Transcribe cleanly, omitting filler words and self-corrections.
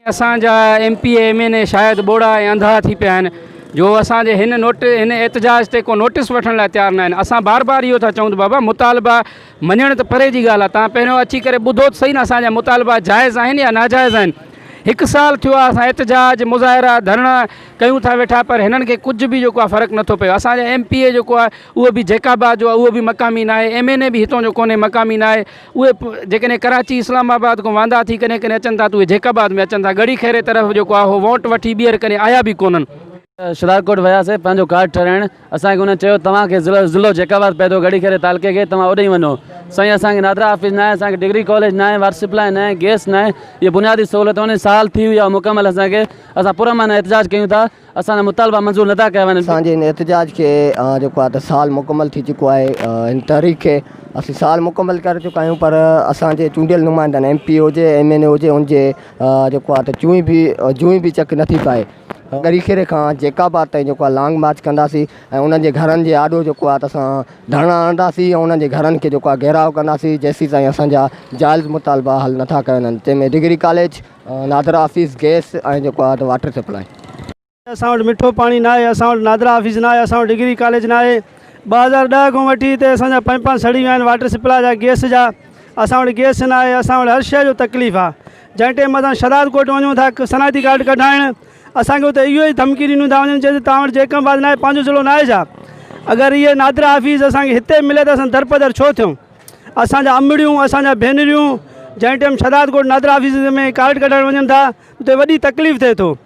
اسان جا M P A M N A شايد ٻوڙا ۽ انڌا ٿي پيا آهن جو اسان جي هن نوٽ هن احتجاج تي ڪو نوٽيس وٺڻ لاء تيار نه آهن. اسان بار بار اهو ٿا چئون ته بابا مطالبا مڃڻ ته پري جي ڳالهه آهي توهان پهريون اچي ڪري ٻڌو ته سهي نه اسان جا مطالبا جائز آهن يا ناجائز آهن. هڪ سال ٿيو آهي اسان احتجاج مظاهرا ڌرڻا ڪيون ٿا ويٺا پر هنن کي ڪجهه به جيڪو آهي فرق نٿو پيو. اسان جا ايم پي اي جيڪو آهي اهو به جيڪب آباد جو آهي اهو به مقامي ناهي ايم اين اي به هتان جو ڪونهي مقامي ناهي اهي جيڪڏهن ڪراچي اسلام آباد کان واندا ٿي ڪڏهن ڪڏهن اچن ٿا ته اهي جيڪب آباد ۾ اچن ٿا ڳڙهي خيري طرف جيڪو آهي اهو ووٽ وٺي ٻيهر ڪڏهن آيا به ڪونهن. شھدادڪوٽ وياسي پنھنجو ڪارڊ ٺھرائڻ اسان کي انھن چيو توھان کي ضلعو ضلعو جيڪب آباد پئي ٿو ڳڙھي خيري تعلقي کي توھان اوڏي وڃو سائين اسان کي نادرا آفيس ناھي اسان کي ڊگري ڪاليج ناھي واٽر سپلاء ناھي گئس ناھي اھي بنيادي سھولتون آھن سال ٿي ويو آھي مڪمل اسان کي اسان پرامن احتجاج ڪيون ٿا اسان جا مطالبا منظور نٿا ڪيا وڃن. اسان جي هن احتجاج کي جيڪو آهي ته سال مڪمل ٿي چڪو آهي هن تحريڪ کي اسين سال مڪمل ڪري چڪا آهيون پر اسان جي چونڊيل نمائندن ايم پي هجي ايم اين اي هجي ان جي جيڪو آهي ته چونئي به جونئي به چڪ نٿي پائي ڳڙهي خيري کان جيڪب آباد تائين جيڪو آهي لانگ مارچ ڪنداسين ۽ انهن جي گهرن جي آڏو جيڪو آهي ته اسان ڌرڻا هڻنداسين ۽ انهن جي گهرن کي جيڪو آهي گهيراء ڪنداسين جيسين تائين اسان جا جائز مطالبا حل نٿا ڪيا وڃن جنهن ۾ degree college NADRA office, gas ۽ جيڪو آهي ته واٽر سپلائي. اسان وٽ مٺو پاڻي ناهي، اسان وٽ نادرا آفيس ناهي، اسان وٽ ڊگري ڪاليج ناهي، 2010 کان وٺي هتي اسان جا پائيپان سڙي ويا آهن واٽر سپلاء جا گئس جا، اسان وٽ گئس ناهي، اسان وٽ هر شيء جو تڪليف آهي، جنهن ٽيم اسان شھداد ڪوٽ وڃون ٿا صنعتي ڪارڊ ڪڍائڻ اسان کي اتي اهو ئي ڌمڪي ڏنيون ٿا وڃن چي ته توهان وٽ جيڪب آباد ناهي پنهنجو ضلعو ناهي ڇا؟ اگر اهي نادرا آفيس اسان کي هتي ملي ته اسان درپدر ڇو ٿيون؟ اسان جا امڙيون اسان جا ڀينريون جنهن team Shahdad Kot NADRA office ۾ card ڪڍائڻ وڃن ٿا اتي وڏي تڪليف ٿئي ٿو.